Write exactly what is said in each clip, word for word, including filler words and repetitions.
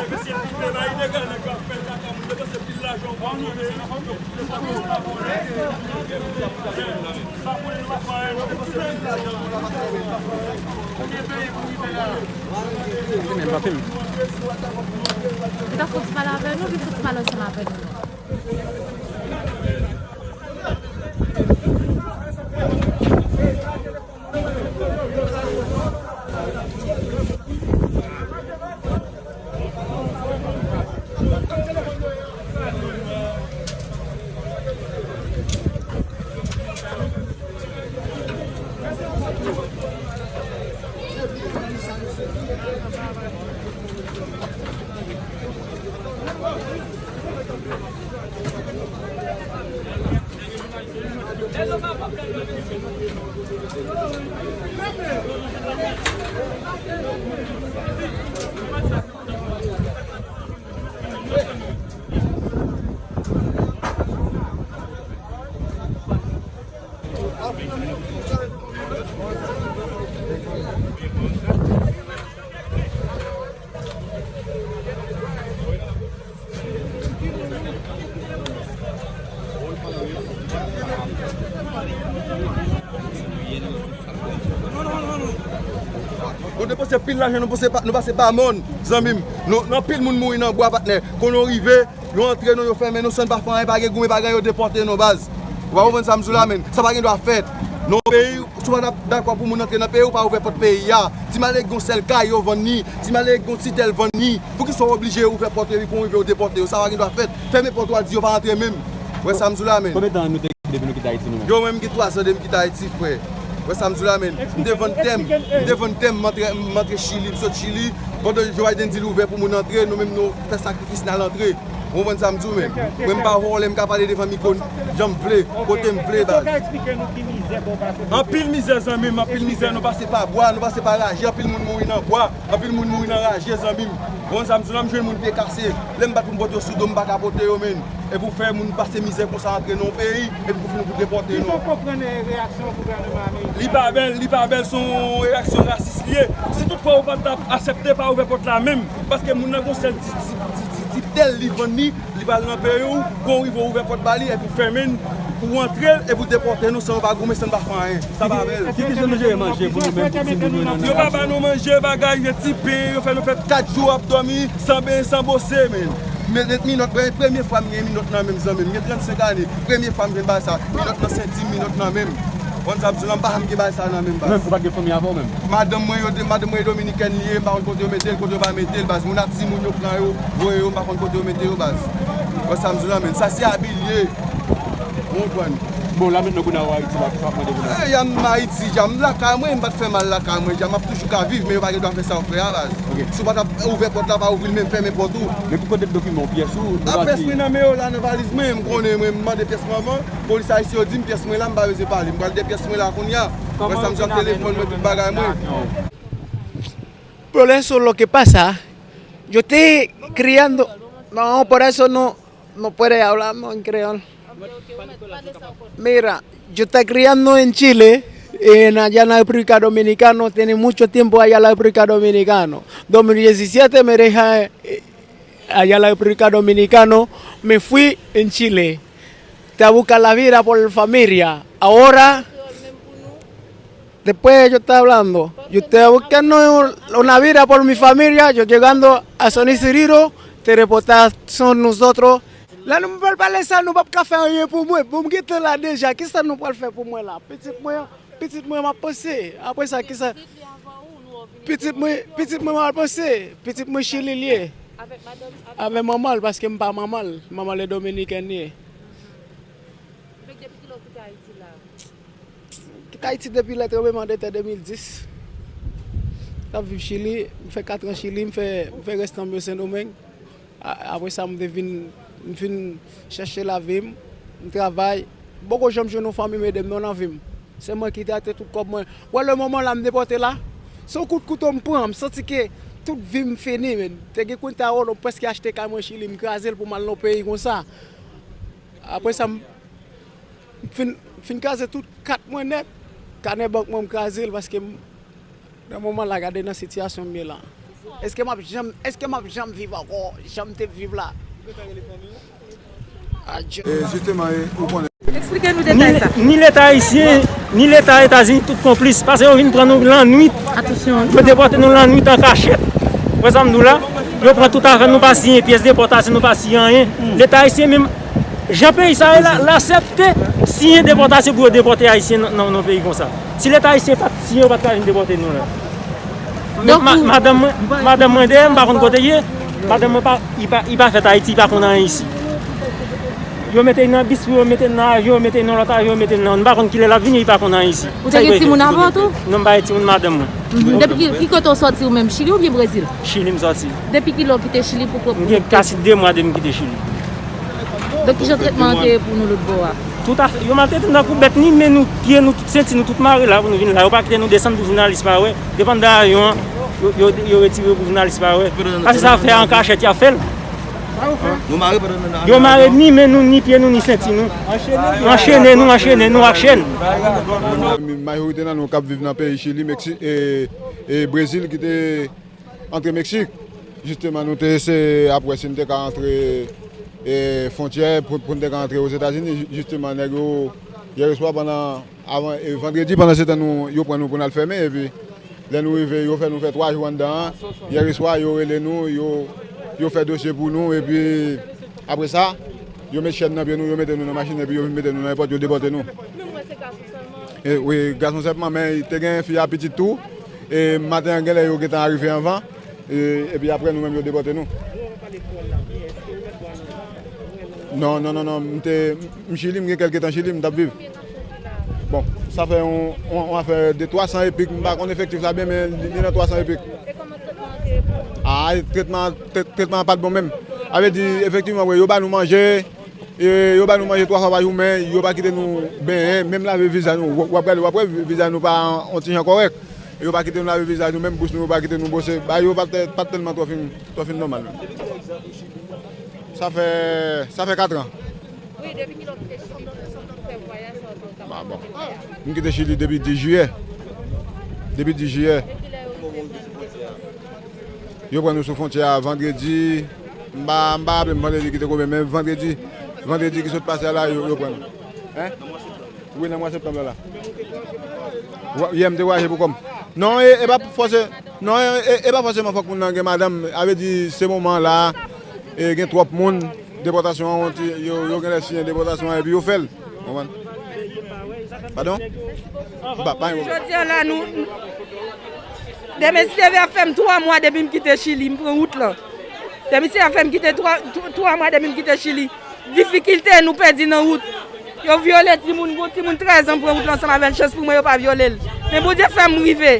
Li ta fouti pale avè nou, li fouti pale ansanm avè nou. Nou depanse pil lajan, nou pase pa, nou pase pa mòn, zanmi m. Nou, nou anpil moun mouri nan bwa, patnè. Kon nou rive, yo antre nou, yo fèmen nou, san n pa fè anyen, pa gen goumen, pa gen anyen, yo depòte nou, baz. Ou pa konprann sa m di w la, menn? Sa pa gen dwa fèt. Nan yon peyi, si w pa t ap dakò pou moun antre nan peyi, ou pa ouvè pòt peyi a. Ti malere gen yon sèl kay, yo vann li. Ti malere gen yon ti tè, l vann li. Poukisa w oblije ouvè pòt epi pou w rive, yo depòte yo? Sa pa gen dwa fèt. Fèmen pòt ou a, di yo pa antre menm. Wè sa m di w la, menn. Konbyen tan nou te gen depi nou kite Ayiti, nou menm? Yo, menm, m gen twa zan depi m kite Ayiti, frè. Wè sa m di w la, menn. M te vann tè m. M te vann tè m, m antre, m antre Chili, m sot Chili. Pandan Joe Biden di l ouvè pou moun antre, nou menm nou fè sakrifis n al antre. Ou konprann sa m di w, menn? Mwen m pa vòlè, m ka pale devan mikwo jan m vle, kote m vle, baz. Anpil mizè, zanmi m, anpil mizè. Nou pase pa bwa, nou pase pa raje, anpil moun mouri nan bwa, anpil moun mouri nan raje, zanmi m. Ou konprann sa m di w la, m jwenn moun pye kase. Lè m bat pou m pote yo sou do m, m pa ka pote yo, menn. Epi w fè moun pase mizè konsa antre nan yon peyi, epi pou fini pou depòte nou. Kijan w konprann, eh, reyaksyon gouvènman ameriken? Li pa bèl, li pa bèl, se yon reyaksyon rasis li ye. Si toutfwa ou pa t ap aksepte, pa ouvè pòt la menm. Paske moun nan gon sèl ti, ti, ti, ti, ti tè l li vann li, li pral nan peyi w, pou w rive ouvè pòt ba li, epi w fèmen l, pou w antre l, epi w depòte nou san nou pa goumen, san nou pa fè anyen. Sa pa bèl. Ki, ki jan nou jere manje pou nou menm, pou timoun nou nan menaj? Yo pa ba nou manje, bagay, yo ti pen, yo fè nou fè kat jou ap dòmi, san benyen, san bwose, menn. Men, men, minòt, premye, premye fwa m gen minòt nan men m, zanmi m. M gen trannsenk ane. Premye fwa m jwenn bagay sa. Minòt nan senti m, minòt nan men m. Konn sa m di w la, m pa janm gen bagay sa nan men m, baz. Menm, ou pa t gen fanmi avè w menm? Madanm mwen, yo, madanm mwen e dominikèn li ye, m pa konn kote yo mete l, kote yo pa mete l, baz. Moun ak timoun yo pran yo, voye yo, m pa konn kote yo mete yo, baz. Konn sa m di w la, menn. Sa se abi l ye. Ou konprann? Bon, la mentnan kounye a ou Ayiti la, kisa w ap mande pou nou? Eh, ya m Ayiti, ya m lakay mwen, m pa t fè mal lakay mwen, ya m ap toujou ka viv, men yo pa gen dwa fè sa yo fè a, baz. Ok. Si w pa t ap ouvè pòt la, pa ouvri l menm, fèmen pòt ou. Men pou kote dokiman w, pyès ou, nou pa di. Pyès mwen nan men yo la, nan valiz mwen, m konnen mwen, m mande pyès mwen avan. Polis ayisyen yo di m pyès mwen la, m pa bezwen pale. M pral de pyès mwen la kounye a. Mwen sa m sot telefòn mwen, tout bagay mwen. Por eso lo que pasa, yo estoy criando, no, por eso no, no puede hablar en creol. Mira, yo estoy criando en Chile, en allá en la República Dominicana, tiene mucho tiempo allá en la República Dominicana. Dos mil diecisiete me deja, eh, allá en la República Dominicana, me fui en Chile. Te a buscar la vida por familia. Ahora, después yo está hablando. Yo estoy buscando una vida por mi familia. Yo llegando a San Isidro, te reportaron nosotros. Lè nou pral pale sa, nou p ap ka fè anyen pou mwen. Bon, m gentan la deja. Kisa nou pral fè pou mwen la? Pitit mwen, pitit mwen, m ap panse. Apre sa, kisa? Pitit mwen, pitit mwen, m ap panse. Pitit mwen, Chili l ye. Avèk manman l, paske m pa manman l. Manman l e dominikèn li ye. Donk, depi kilè w kite Ayiti la? Kite Ayiti depi lè tranbleman de tè de mil dis. M t ap viv Chili, m fè kat an Chili, m fè, m fè restan m yo Sendomeng. A-, apre sa, m te vin, m vin chèche lavi m, m travay. M poko janm jwenn yon fanmi m ede m non nan vi m. Se mwen ki te ate tout kòb mwen. Wè, le moman la m depòte la, se yon kout kouto m pran. M santi ke tout vi m fini, men. Te gen kwen ta wè, m prèske achte kay mwen Chili, m kraze l pou m al nan yon peyi konsa. Apre sa, m fin, fin kraze tout kat mwen nèt. Kanè bank mwen, m kraze l paske m, nan moman la, gade nan sitiyasyon m ye la. Èske m ap janm, èske m ap janm viv ankò jan m te viv la? Adje. E, jisteman, e, ou konnen. Eksplike nou detay sa. Ni Leta ayisyen, ni Leta Etazini, tout konplis. Paske yo vin pran nou lannwit. Yo depòte nou lannwit an kachèt. Wè sa m di w la? Yo pran tout afè nou, pa siyen pyès depòtasyon, nou pa siyen anyen. Leta ayisyen menm, jan peyi sa ye la, l aksepte siyen depòtasyon pou yo depòte ayisyen nan, nan, nan peyi konsa. Si Leta ayisyen pa t siyen, yo pa t ka vin depòte nou la. Donk, ma- ou- madanm mwen, madanm mwen dèyè, m pa konn kote l ye. Madanm mwen pa, li pa, li pa fèt Ayiti, li pa konn anyen isi. Yo mete l nan bis pou yo mete l nan avyon, yo mete l nan lòt avyon, yo mete l nan, m pa konn kilè l ap vini, li pa konn anyen isi. Ou te gen timoun avè w tou? Non, m pa gen timoun, madanm mwen. Mhm. Depi ki, ki kote w sòti ou menm, Chili oubyen Brezil? Chili m sòti. Depi kilè w kite Chili pou, pou... M gen kase de mwa depi m kite Chili. Donk, kijan tretman an te ye pou nou lòt bò a? Tout afè, yo maltrete nou tankou bèt, ni men nou, pye nou, tout senti nou, tout mare la pou nou vin la. Yo pa kite nou desann pou jounalis pa wè. Depann de avyon an, yo, yo, yo retire yo pou jounalis pa wè. Paske sa fè an kachèt y ap fè l. Yo mare ni men nou, ni pye nou, ni senti nou. Anchene nou, anchene nou ak chèn. Majorite nan nou k ap viv nan peyi Chili, Meksik, e, e Brezil ki te antre Meksik. Jisteman, nou te eseye ap wè si n te ka antre, e, fwontyè pou, pou n te ka antre Ozetazini. Jisteman, nèg yo, yè swa pandan, avan, e, vandredi, pandan se tan nou, yo pran nou pou n al fèmen, epi lè nou rive, yo fè nou fè twa jou anndan an. Yè swa, yo rele nou, yo, yo fè dosye pou nou, epi apre sa, yo met chèn nan pye nou, yo mete nou nan machin, epi yo vin mete nou nan èpòt, yo depòte nou. E, wi, gason sèlman, men te gen fi a pitit tou. E maten an, genlè yo gentan arive anvan. E, epi apre, nou menm, yo depòte nou. Non, non, non, non, m te, m Chili, m gen kèlke tan Chili, m t ap viv. Bon, sa fè yon, yon, yon afè de twa san epik, m pa konn efektif la byen, men li nan twa san epik. A, tretman, tretman an pa t bon menm. A vle di, efektivman, wi, yo ba nou manje, E, yo ba nou manje twa fwa pa jou, men yo pa kite nou benyen, menm lave vizaj nou. W, w ap gade, w ap wè vizaj nou pa yon ti jan kòrèk. Yo pa kite nou lave vizaj nou, menm bouch nou, yo pa kite nou bwose. Bagay yo pa t, pa t tèlman twò fin, twò fin nòmal menm. Sa fè, sa fè kat an. Wi, depi kilè w kite Chili pou fè vwayaj sa w te... Ah, bon. M kite Chili depi dis jiyè. Depi dis jiyè. Yo pran nou sou fwontyè a vandredi. M pa, m pa raple m vandredi ki te konbyen, men vandredi, vandredi ki sot pase a la, yo, yo pran nou. Hein? Wi, nan mwa septanm la la. Wa-, yè m te vwayaje pou kò m. Non, e, e pa fòse, non, e, e, e pa fòseman fòk moun nan gen madanm. A vle di, se moman an la, e gen twòp moun, depòtasyon an, yo, yo genlè siyen depòtasyon an, epi yo fè l. Konprann? Padon? M pa, pa gen pwoblèm. Jodi a la, nou, demen si Dye vle ap fè m twa mwa depi m kite Chili, m pran wout lan. Demen si Dye ap fè m kite twa, twa mwa depi m kite Chili. Difikilte nou pèdi nan wout. Yo vyole timoun, gon timoun trèz an pran wout lan ansanm avè l, chans pou mwen yo pa vyole l. Men Bondye fè m rive.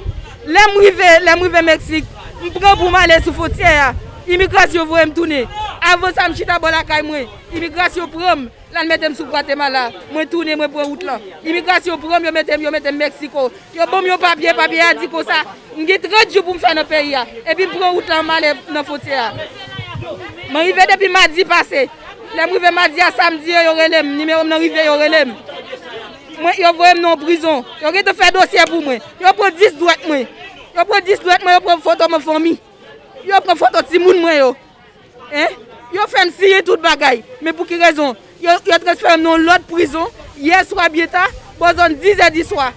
Lè m rive, lè m rive Meksik, m pran pou m ale sou fwontyè a. Imigrasyon voye m tounen. Avan sa, m chita bò lakay mwen. Imigrasyon pran m. L al mete m sou Gwatemala. Mwen tounen, mwen pran wout lan. Imigrasyon pran m, yo mete m, yo mete m Meksiko. Yo ban m yon papye, papye a di konsa, m gen trant jou pou m fè nan peyi a. Epi m pran wout lan, m ale nan fwontyè a. Mwen rive depi madi pase. Lè m rive madi a, samdi yo, yo rele m. Nimewo m nan rive, yo rele m. Mwen, yo voye m nan yon prizon. Yo gentan fè dosye pou mwen. Yo pran dis dwèt mwen. Yo pran dis dwèt mwen, yo pran foto mwen fanmi. Yo pran foto timoun mwen yo. Hein? Yo fè m siyen tout bagay. Men pou ki rezon? Yo, yo transfere m nan yon lòt prizon yè swa byen ta, bò zòn dis è di swa.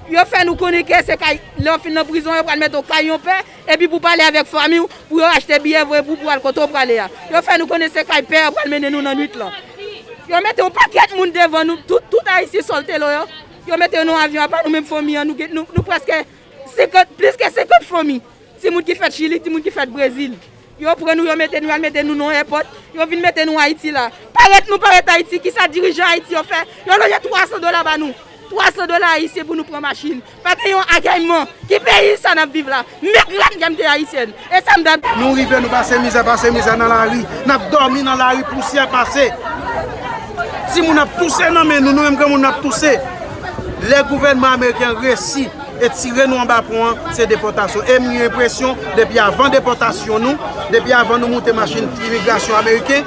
Yo fè nou konnen ke se kay, lè w fin nan prizon, yo pral mete w kay yon pè, epi pou pale avèk fanmi w, pou yo achte biyè voye pou, pou al kote w prale a. Yo fè nou konnen se kay pè yo pral mennen nou nan nwit lan. Yo mete yon pakèt moun devan nou, tout, tout Ayisyen sòl te lo yo. Yo mete yo nan yon avyon apa, nou menm fanmi an, nou, gen- nou, nou prèske senkant, plis ke senkant fanmi. Timoun ki fèt Chili, timoun ki fèt Brezil. Yo pran nou, yo mete nou, y al mete nou nan yon èpòt, yo vin mete nou Ayiti la. Parèt nou parèt Ayiti, kisa dirijan Ayiti yo fè? Yo lonje twa san dola ba nou. Twa san dola ayisyen pou nou pran machin. Pa gen yon agèyman. Ki peyi sa n ap viv la? Mèg rad kè m te ayisyèn. E sa m t ap... Nou rive, nou pase mizè, pase mizè nan lari. N ap dòmi nan lari, pousyè pase. Timoun ap touse nan men nou, nou menm granmoun n ap touse. Lè gouvènman ameriken an resi etire nou anba pon an, se depòtasyon. E m gen enpresyon, depi avan depòtasyon nou, depi avan nou moute machin imigrasyon ameriken,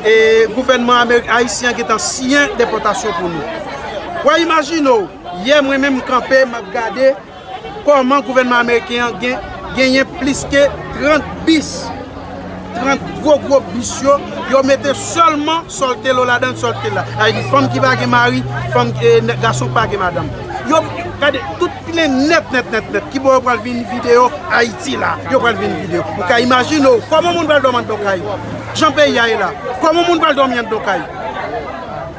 e gouvènman amerik-, ayisyen an gentan siyen depòtasyon pou nou. W a imajine w, yè mwen menm m kanpe, m ap gade kòman gouvènman ameriken an gen Genyen plis ke trant bis, trant gwo gwo bis yo, yo mete sèlman sòltelo ladan, sòltela. Sa vle di fanm ki pa gen mari, fanm, e, nè- gason ki pa gen madanm. Yo, gade, tout plen nèt, nèt, nèt, nèt. Kibò yo pral vin vide yo? Ayiti la, yo pral vin vide yo. Ou ka imajine w, kòman moun pral dòmi anndan kay? Jan peyi a ye la, kòman moun pral dòmi anndan kay?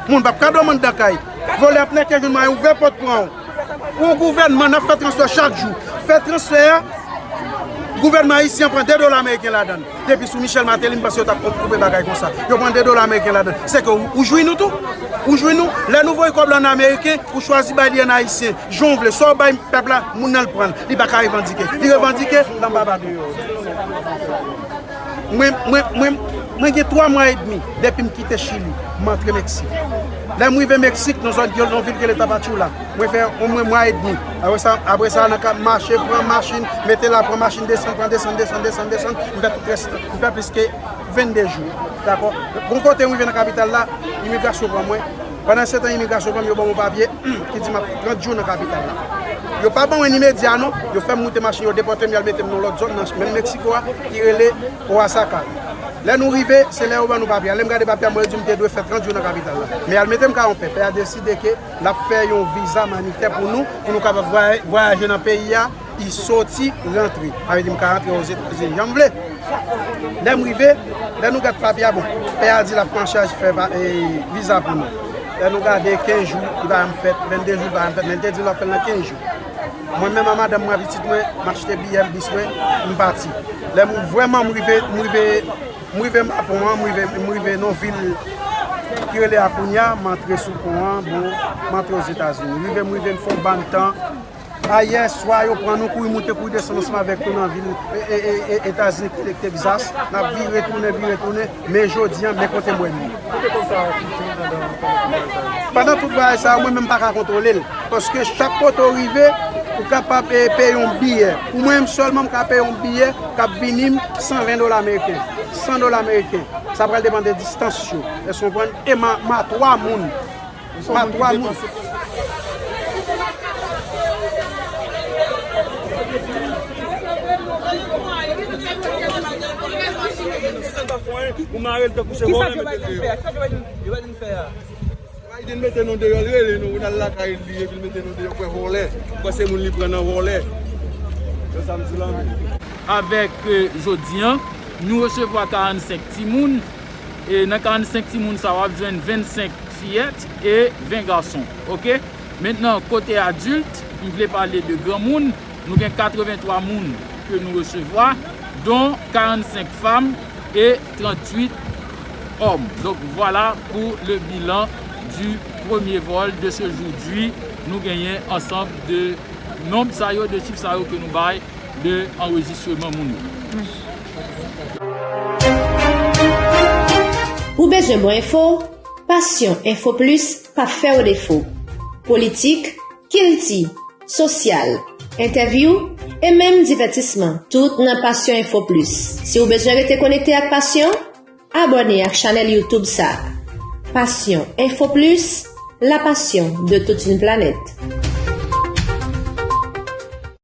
Moun p ap ka dòmi anndan kay. Vòlè ap nèke jwenn mwayen ouvè pòt pran w. Yon gouvènman, n ap fè transfè chak jou. Fè transfè a, gouvènman ayisyen pran de dola ameriken ladan l. Depi sou Michel Martelly, m panse yo t ap koupe bagay konsa. Yo pran de dola ameriken ladan l. Sèke ou, ou jwi nou tou. Ou jwi nou. Lè nou voye kòb la nan ameriken, ou chwazi bay li an ayisyen. Jan w vle. Sa w bay pèp la, moun nan l pran l. Li pa ka revandike. Li revandike, l anba bato. Mwen, mwen, mwen, mwen gen twa mwa edmi depi m kite Chili, m antre Meksik. Lè m rive Meksik, nan zòn, nan vil ki rele Tapachula, mwen fè omwen mwa edmi. Apre sa, apre sa, nan ka mache, pran machin, mete la, pran machin, desann, pran desann, desann, desann, desann, m fè tout rès, m fè plis ke vennde jou. Dakò? Bon kote m rive nan kapital la, imigrasyon pran mwen. Pandan se tan imigrasyon pran m, yo ban m yon papye ki di m ap fè trant jou nan kapital la. Yo pa ban mwen ni medya non, yo fè m moute machin, yo depòte m, y al mete m nan lòt zòn nan menm Meksiko a, ki rele Oaxaca. Lè nou rive, se lè yo ban nou papye a. Lè m gade papye a, mwen yo di m te dwe fè trant jou nan kapital la. Men y al mete m ka yon pè. Pè a deside ke l ap fè yon viza imanitè pou nou, pou nou kapab vway- vwayaje nan peyi a, li soti, rantre. Sa vle di m ka rantre Ozetazini jan m vle. Lè m rive, lè nou gade papye a, bon, pè a di l ap pran chaj fè pa- e, viza pou nou. Lè nou gade kenz jou, li pa janm fèt, vennde jou, li pa janm fèt, men l te di l ap fè l nan kenz jou. Mwen menm ak madanm mwen, pitit mwen, m achte biyè bis mwen, m pati. Lè m vrèman m rive, m rive, m rive Mapon an, m rive, m rive nan vil ki rele Acuña, m antre sou pon an, bon, m antre Ozetazini. Rive, m rive, m fè yon bann tan. Ayè swa, yo pran nou, kouri moute, kouri desann ansanm avèk nou nan vil, e, e, e, e, Etazini, ki rele Texas. N ap vire tounen, vire tounen. Men jodi a, men kote m wè nou ye. Pandan tout vwayaj sa yo, mwen menm m pa ka kontwole l. Paske chak kote w rive, ou kapab, e, peye yon biyè. Pou mwen menm sèlman, m ka peye yon biyè k ap vini m san ven dola ameriken. San dola ameriken. Sa pral depann de distans yo. Èske w konprann? E m a, m a twa moun. M a twa moun. Ou mare l tankou se vòlè, mete l deyò. Biden mete nou deyò, l rele nou, nou al lakay li, epi l mete nou deyò, kwè vòlè. Kwè se moun li pran nan vòlè. Se sa m di la menm. Avèk, e, jodi a, nou resevwa karannsenk timoun. E nan karannsenk timoun sa, w ap jwenn vennsenk fiyèt e ven gason. Oke? Mentnan, kote adilt, m vle pale de granmoun, nou gen katrevenntwa moun ke nou resevwa, don karannsenk fanm e tranntuit òm. Donk, vwala pou le bilan du premier vol de ce jour dui. Nou genyen ansanm de nonb sa yo, de chif sa yo ke nou bay de anrejistreman moun yo. Ou bezwen bon enfo? Passion Info Plus p ap fè w defo. Politik, kilti, sosyal, entèvyou e menm divètisman, tout nan Passion Info Plus. Si w bezwen rete konekte ak Passion, abòne ak chanèl YouTube sa. Passion Info Plus, la passion de toute une planète.